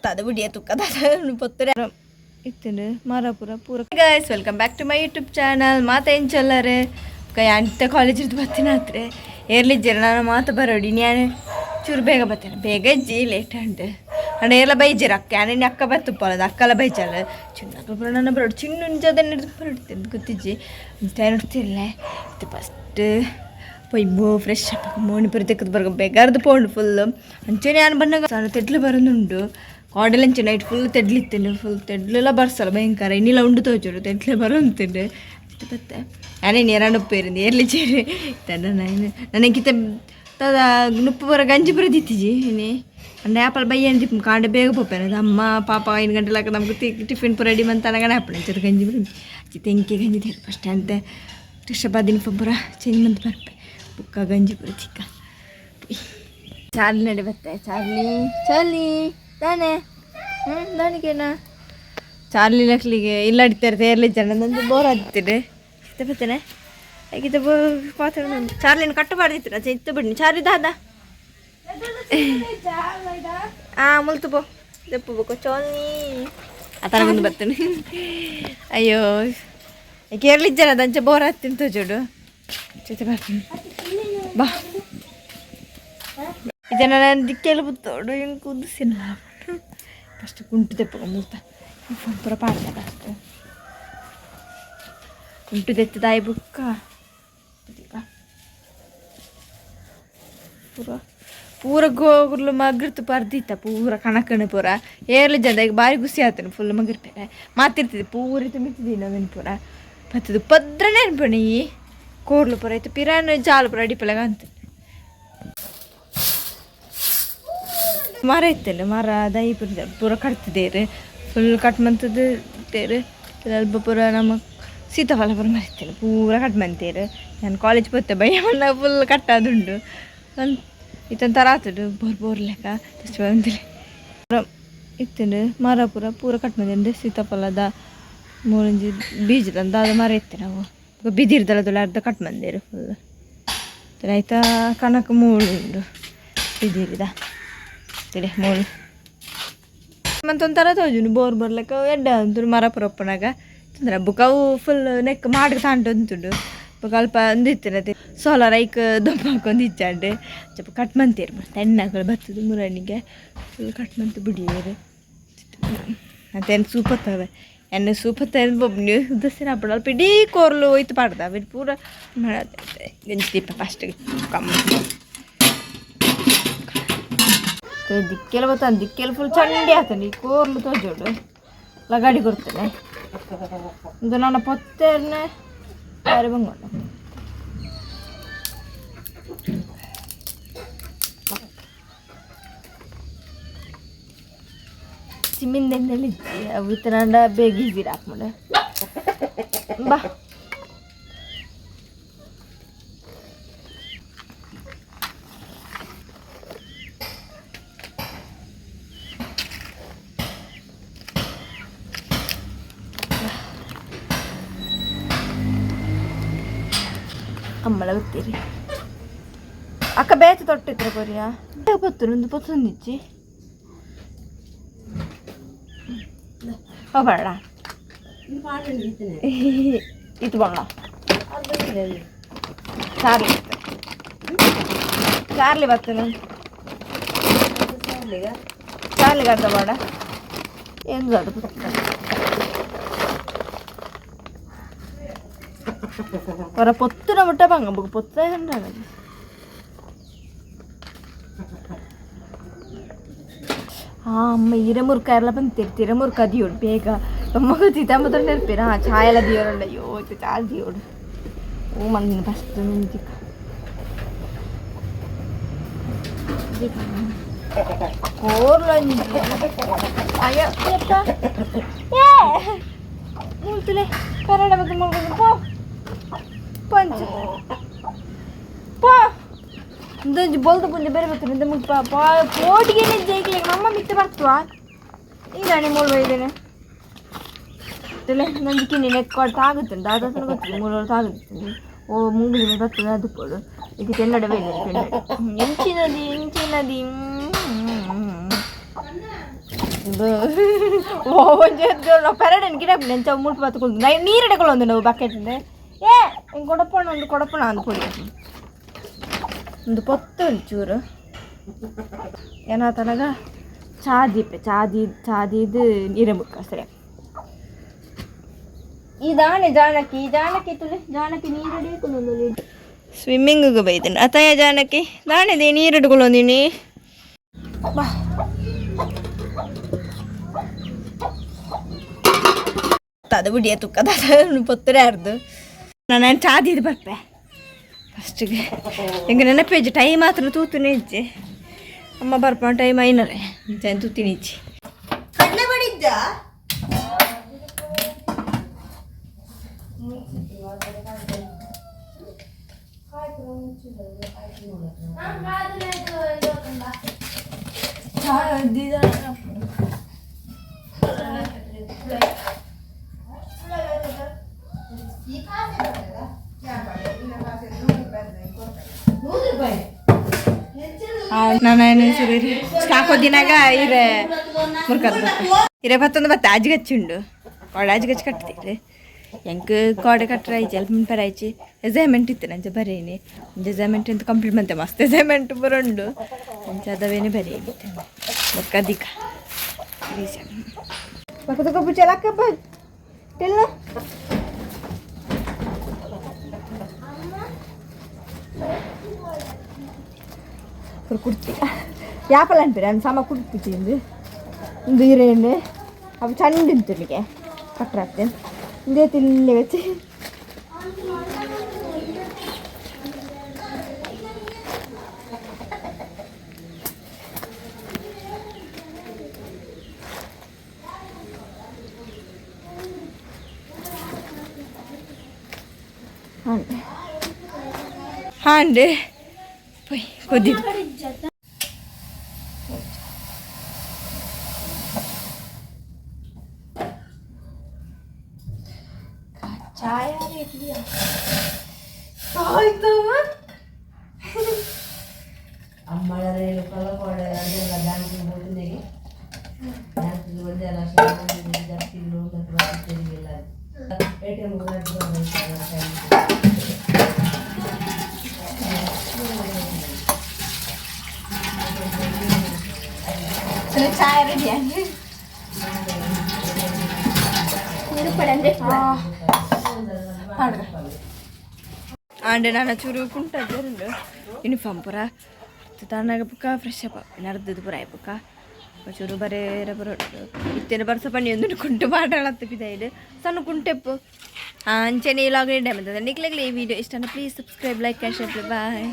ಅದು ಬಿಡಿಯ ತುಕ್ಕದ ಪೊತ್ತರೆ ಇತ್ತುಂಡು ಮರ ಪೂರ ಪೂರ. Guys, welcome back to my YouTube channel. ಮಾತ ಎಂಚೊಲ್ಲರೆ ಕೈ ಅಂಟ ಕಾಲೇಜ್ ಇದ್ದು ಬತ್ತಿನ ಹತ್ರ ಏರ್ಲಿಜ್ಜರ ನಾನು ಮಾತ ಬರೋಡಿ. ನಾನು ಚೂರು ಬೇಗ ಬರ್ತೇನೆ, ಬೇಗ ಇಜ್ಜಿ, ಲೇಟ್ ಅಂಡ್ ಅಂಡ ಏರ್ಲ ಬೈಜರ ಅಕ್ಕ. ಯಾನೆ ಅಕ್ಕ ಬತ್ತು ಪೋಲದ ಅಕ್ಕಲ ಬೈಜಲ್ಲ ಚಿನ್ನ ಪೂರ. ನನ್ನ ಬರೋಡು ಚಿನ್ನ ಜೊತೆ ಬರೋಡ್ತೇನೆ ಗೊತ್ತಿಜ್ಜಿ ನೋಡ್ತಿರ್ಲ. ಇದು ಫಸ್ಟ್ ಪೊಯ್ ಮೋ ಫ್ರೆಶ್ ಅಪ್ ಮೋಣಿ ಪುರ ತೆಕ್ಕದು ಬರ್ಗ ಬೆಗಾರ್ದು ಪೋಂಡು ಫುಲ್. ಅಂಚನೆ ಯಾನ್ ಬನ್ನಗ ತೆಡ್ಲು ಬರೋದುಂಡು. ಕಾಡಲಂಚೆ ನೈಟ್ ಫುಲ್ ತೆಡ್ಲಿತ್ತೇನೆ, ಫುಲ್ ತೆಡ್ಲೆಲ್ಲ ಬರ್ಸಲ್ಲ ಭಯಂಕರ. ಇನ್ನಿಲ್ಲ ಉಂಡು ತೋಚೋಡು ತೆಡ್ಲೆ ಬರೋಂತಿಂಡು ಬತ್ತೆ. ಯಾನೇ ನೇರಾಂಡ ಉಪ್ಪೇರಿಂದು ಏರ್ಲಿ ಚೇರಿ ತನ್ನ ನನಗಿತ ತದ ನುಪ್ಪು ಬರ ಗಂಜಿ ಬರ ದಿತ್ತಿಜಿ ಇನಿ. ಅಂಡ ಆಪಲ್ ಬಯ್ಯನ್ ದಿಪ್ಪು ಕಾಂಡೆ ಬೇಗ ಪೋಪೇನೆ. ಅಮ್ಮ ಪಾಪ 5 ಗಂಟೆ ನಮ್ಗೆ ಟಿಫಿನ್ ಪೂರ ರೆಡಿ ಮಂತನಗನೆ ಆಪಣೆ ಅಂಚದ ಗಂಜಿ ಬರ ತೆಂಕಿ ಗಂಜಿ ತೇರು ಫಸ್ಟ್ ಅಂತೆ. ಟಿಷಬಾದಿನ ಪೂರ ಚೇಂಜ್ ಮಂತ್ ಬರ್ಪೆ ಬುಕ್ಕ ಗಂಜಿ ಪೂರ ಚಿಕ್ಕ. ಚಾರ್ಲಿ ನಡೆ ಬತ್ತೆ. ಚಾರ್ಲಿ ಚಾರ್ಲಿ ತಾನೆ ಹ್ಞೂ ದಾನಿಗೇನಾ ಚಾರ್ಲಿ ಲಕ್ಲಿಗೆ ಇಲ್ಲ ಅಡಿತಾರೆ ತೇರ್ಲಿ ಜನ ನಂದು ಬೋರ್ ಆಗ್ತಿದೆ. ಇತ್ತ ಬತ್ತೇನೆ ಹೇಗಿದ್ದ ಬೋ ಪಾತ್ರ. ಚಾರ್ಲಿನ ಕಟ್ಟಬಾರ್ದಿತ್ತು ರಜೆ ಇತ್ತು ಬಿಡಿ. ಚಾರ್ಲಿ ದಾದ ಆ ಮುಲ್ತು ಬೋ ದಪ್ಪು ಬೇಕು ಚಾರ್ಲಿ ಆ ಥರ ಬಂದು ಬರ್ತೇನೆ. ಅಯ್ಯೋ, ಕೇರ್ಲಿಜ್ಜನ ದಂಚ ಬೋರ್ ಆಗ್ತೀನಿ ತೋಜೋಡು ಜೊತೆ ಬರ್ತೀನಿ ಬಾ. ಇದನ್ನ ನಾನು ದಿಕ್ಕೆಲ್ಲ ಬುತ್ತೋಡು ಹಿಂಗೆ ಕುದಿಸಿಲ್ಲ. ಫಸ್ಟ್ ಕುಂಟು ತೆಪ್ಪ ಮುಲ್ತ ಪೂರ ಪಾಡ್ದ. ಫಸ್ಟ್ ಕುಂಟು ತೆತ್ತದಾಯಿ ಬುಕ್ಕ ಪೂರ ಪೂರ ಗೋಗುರ್ಲು ಮಗ್ರತು ಪರ್ದಿತ್ತ ಪೂರ ಕಣಕಣ ಪೂರ ಏರ್ಲಿ ಜನ. ಈಗ ಭಾರಿ ಖುಷಿ ಆತನು ಫುಲ್ ಮಗಿರ್ಪೇರೆ ಮಾತಿರ್ತದೆ ಪೂರ ಮಿತ್ತಿದಿ ನವೀನ್ ಪೂರ ಪತ್ತದು ಪದ್ರ ನೆನ್ಪಣಿ ಕೋರ್ಲು ಪೂರ ಇತ್ತು ಪಿರಾನ್ ಜಾಲು ಪೂರ ಅಡಿಪಲಗ ಅಂತ ಮರ ಇತ್ತಲ್ಲ. ಮರ ದೈ ಪೂರ ಪೂರ ಕಟ್ತಿದ್ದೇರು, ಫುಲ್ ಕಟ್ ಮಂತದ್ದು ತೇರು. ಅಲ್ಪ ಪೂರ ನಮ್ಮ ಸೀತಾಫಲ ಪೂರ ಮರ ಇತ್ತಲ್ಲ, ಪೂರ ಕಟ್ ಮಂತೇರು. ನಾನು ಕಾಲೇಜ್ ಪೋತೆ ಬಯ್ಯ ಫುಲ್ ಕಟ್ಟಾದುಂಡು. ಇತ್ತೊಂಥರ ಆತುಂಡು ಬೋರ್ ಬೋರ್ ಲೆಕ್ಕ ಬಂದಿಲ್ಲ ಇತ್ತುಂಡು. ಮರ ಪೂರ ಪೂರ ಕಟ್ ಮಂದೆ. ಸೀತಾಫಲದ ಮೂರಿಂಜಿ ಬೀಜದ ದಾದ ಮರ ಇತ್ತು ನಾವು ಬಿದಿರ್ದಲ್ಲ ಅರ್ಧ ಕಟ್ ಮಂದೇರು ಫುಲ್. ಆಯ್ತಾ, ಕನಕ ಮೂಳು ಉಂಡು ಬಿದಿರಿದ ತಿಡೆ ಮೂಳು. ಮತ್ತೊಂಥರ ತೋಜುಂಡು ಬೋರ್ ಬರ್ಲೆಕ್ಕ ಎಡ್ಡೆ ಉಂಟು ಮರ ಪೂರ ಉಪ್ಪುನಗ ತೊಂದರೆ. ಬುಕ್ಕ ಅವು ಫುಲ್ ನೆಕ್ ಮಾಡ್ಗೆ ತಾಂಟು ಉಂಟುಂಡು. ಬೊಕ ಅಲ್ಪ ಒಂದಿತ್ತು ಸೋಲಾರ್ ಐಕ್ ದೊಂಪ ಹಾಕೊಂದು ಇಚ್ಚಾಂಡ್ ಚಪ್ಪ ಕಟ್ ಮಂತೇರು. ಮತ್ತೆ ಎಣ್ಣೆಗಳು ಬರ್ತದೆ ಮುರಣಿಗೆ ಫುಲ್ ಕಟ್ ಮಂತು ಬಿಡಿಯೇರು. ಮತ್ತೆ ಎಣ್ಣೆ ಸೂಪತ್ತವೆ, ಎಣ್ಣೆ ಸೂಪತ್ತ ಬೊಬ್ನಿ ದಸರ ಅಪ್ಪಡ ಅಲ್ಪ ಇಡೀ ಕೋರ್ಲು ಹೋಯ್ತು ಪಾಡ್ದ ಅವು ಪೂರ ಗಂಜಿ ದೀಪ ಫಸ್ಟ್ ಕಮ್ಮ ದಿಕ್ಕೆಲ್ಲ ಬತ್ತಾನೆ. ದಿಕ್ಕೆಲ್ಲ ಫುಲ್ ಚಂಡಿ ಆತಂడి. ಈ ಕೋರ್ಲು ತೋಜೋಡು ಲಗಾಡಿ ಕೊಡ್ತೇನೆ. ಒಂದು ನನ್ನ ಪೊತ್ತೆರ್ನೆ ಯಾರು ಬಂಗೊಂಡು ಚಿಮ್ಮಿಂದೆಂದೆಲ್ಲ ಅವು ಇತ್ತನಾಂಡ ಬೇಗ ಈಸಿ ಹಾಕ್ಮಾಡ ಬಾ. ಕಮ್ಮಳ ಬತ್ತೀರಿ ಅಕ್ಕ ಬೇತೆ ತೊಟ್ಟಿತ್ರ ಕೊರಿಯಾ ಪತ್ತು ಒಂದು ಪತ್ತೊಂದಿಚ್ಚಿ ಬೇಡ ಇದು ಬಣ್ಣ. ಚಾರ್ಲಿ ಚಾರ್ಲಿ ಬರ್ತೇನೆ ಚಾರ್ಲಿ ಅರ್ಧ ಬೇಡ ಏನು ಅದು. ಹೊರ ಪೊತ್ತುನ ಮುಟ್ಟ ಬಂಗ ಬೊಕ ಪೊತ್ತ ಆ ಅಮ್ಮ ಇರೆ ಮುರ್ಕ ಎಲ್ಲ ಬಂತೀರಿ ತಿರ ಮುರ್ಕ ದಿಯೋಡು ಬೇಗ ಮಗು ತಿತ್ತ ನೆರ್ಪೇರು. ಹಾಂ, ಚಾಯ್ ಎಲ್ಲ ದಿಯೋರಲ್ಲ. ಅಯ್ಯೋ, ಇದು ಚಾಯ್ ದಿಯೋಡು. ಓ ಮಂದಿನ ಫಸ್ಟ್ ಮಿಂಚಿಕ ಕೋರ್ಲು ಅಯ್ಯೋ ಏ ಮುಲ್ತುಲೆ ಕನ್ನಡ ಮತ್ತೆ ಮುಲ್ಕೊಂಡು ಪೋ ಪಂಚ ಪೋ ಇಂದೊಂಜಿ ಬೊಲ್ದು ಪುಂಜ ಬೇರೆ ಬರ್ತದೆ. ಮುಲ್ಪ ಪೋಟಿಗೆ ಜೈಕ್ಲೆ ನಮ್ಮ ಮಿತ್ತ ಬರ್ತವಾ ಈರಾಣಿ ಮೂಳು ಬೈದೇನೆ ನಂಜಿ ಕಿನ್ನಿ ನೆಕ್ಕೊಡ್ ತಾಗುತ್ತೆ ದಾದ ಗೊತ್ತಿಲ್ಲ ಮೂರು ತಾಗುತ್ತೆ. ಓ ಮುಂಗುಲಿ ಬರ್ತದೆ ಅದು ಪೋಡು. ಇದು ಕೆನ್ನಡ ಬೈದೆ ಕೆನ್ನಡ ಎಂಚಿನದಿ ಎಂಚಿನದಿ. ಒಂಜಿ ಪೆರಡೆನ್ ಗಿಡ ನೆಂಚ ಮುಲ್ಪ ಬತ್ತುಕೊಂಡು ನೀರು ಎಡೆಕೊಳ್ಳೊಂದು ನಾವು ಬಕೆಟ್ ಏ ಹಿಂಗೆ ಕೊಡಪಣ ಒಂದು ಕೊಡಪಣ ಅಂದ್ ಪೊಡಿ ಒಂದು ಪೊತ್ತು ಒಂಚೂರು ಏನಾತನಗ ಚಾ ದೀಪೆ ಚಾದಿ ಚಾದಿದು ನೀರೆ ಮುಕ್ಕ ಸರಿ. ಈ ದಾನೆ ಜಾನಕಿ ಜಾನಕಿ ತುಳಿ ಜಾನಕಿ ನೀರು ಸ್ವಿಮ್ಮಿಂಗಿಗೆ ಬೈದನು ಅತ್ತಯ್ಯ ಜಾನಕಿ ದಾನೆ ನೀರು ಹಿಡ್ಕೊಳ್ಳೊಂದಿನಿ ಬಾ. ಅದು ಬಿಡಿಯ ತುಕ್ಕದ ಪೊತ್ತರೆ ಅರ್ದು ನಾನು ಚಾದಿದ್ದು ಬರ್ಪೆ ಫಸ್ಟಿಗೆ. ಹೆಂಗೆ ನೆನಪೇಜ್ ಟೈಮ್ ಮಾತ್ರ ತೂತುನೆ ಇಜ್ಜೆ ಅಮ್ಮ ಬರ್ಪ ಟೈಮ್ ಐನರೆ ತೂತಿನಿ ಇಜ್ಜಿ. ಕಡಲೆ ಬಡಿದ್ದ ನಾನು ಸುರಿ ಸ್ಟಾಕ್ ದಿನಾಗ ಇರೆ ಮುರ್ಕದ ಇರೆ ಬತ್ತೊಂದು ಬತ್ತ ಆಜಿಗಚ್ಚುಂಡು ಕೋಡೆ ಆಜಿಗಚ್ಚು ಕಟ್ತೀರಿ ಎಂಕ್ ಕೋಡೆ ಕಟ್ಟರ ಆಯ್ತು ಅಲ್ಪ ಪರ ಆಯ್ಚಿ ಅಸೈನ್ಮೆಂಟ್ ಇತ್ತು ನಂಚ ಬರೇನಿ ಒಂಜಿ ಅಸೈನ್ಮೆಂಟ್ ಅಂತ ಕಂಪ್ಲೀಟ್ ಮಂತೆ ಮಸ್ತ್ ಅಸೈನ್ಮೆಂಟ್ ಬರೋಂಡು ಅಂಚ ಅದವೇನೆ ಬರೇನಿ ಮುರ್ಕದಿಕ ಪಕ್ಕದ ಕಬ್ಬು ಚಲಕ್ಕಪ್ಪ ಟೆಲ್ಲ ಕುಡ್ತಿ ಯಾಪಲ ಅನ್ಪಿರ ಸಮ ಕುಡ್ಪಿಚಿಂದು ಇಂದು ಇರೇನು ಅವು ಚಂಡ ಇಂತುಲಿಗೆ ಕಟ್ರಾಗ್ತೇನೆ ಇಂದೇ ತಿಲ್ಲಿ വെച്ച് ಹಾಂಡೆ ಪೊಯ್ ಕೊದ್ದಿ. ಚಾಯ ಆಯ್ತು. ಬ್ಯಾಂಕಿಗೆ ಹೋಗಿದ್ದೇನೆ, ಬ್ಯಾಂಕಿಗೆ ಒಂದೇ ಲಕ್ಷ ಜಾಸ್ತಿ ಲೋನ್ ಇಲ್ಲ, ಎಟಿಎಂ. ಚಾಯ ರೆಡಿ. ಆಂಡೆ ನಾನು ಚೂರು ಕುಂಟದ್ದು ಯೂನಿಫಾರ್ಮ್ ಪೂರ ತಾನಾಗ ಬುಕ್ಕ ಫ್ರೆಶ್ ಅಪ್ ನಡ್ದದ್ದು ಪೂರ ಬುಕ್ಕ ಚೂರು ಬರೇರ ಬರೋ ಇತ್ತೇನೆ ಬರ್ಸ ಪಣಿ ಒಂದು ಕುಂಟು ಪಾಡಳತ್ತ ಪಿದಾಯಿಡು ಸಣ್ಣ ಕುಂಟೆಪ್ಪು ಅಂಚೆನೆ ಇಲಾಗ ಡೈಮ್ ನಿಕ್ಲೆಗ್ಲೆ ಈ ವಿಡಿಯೋ ಇಷ್ಟ please subscribe, like and share. Bye.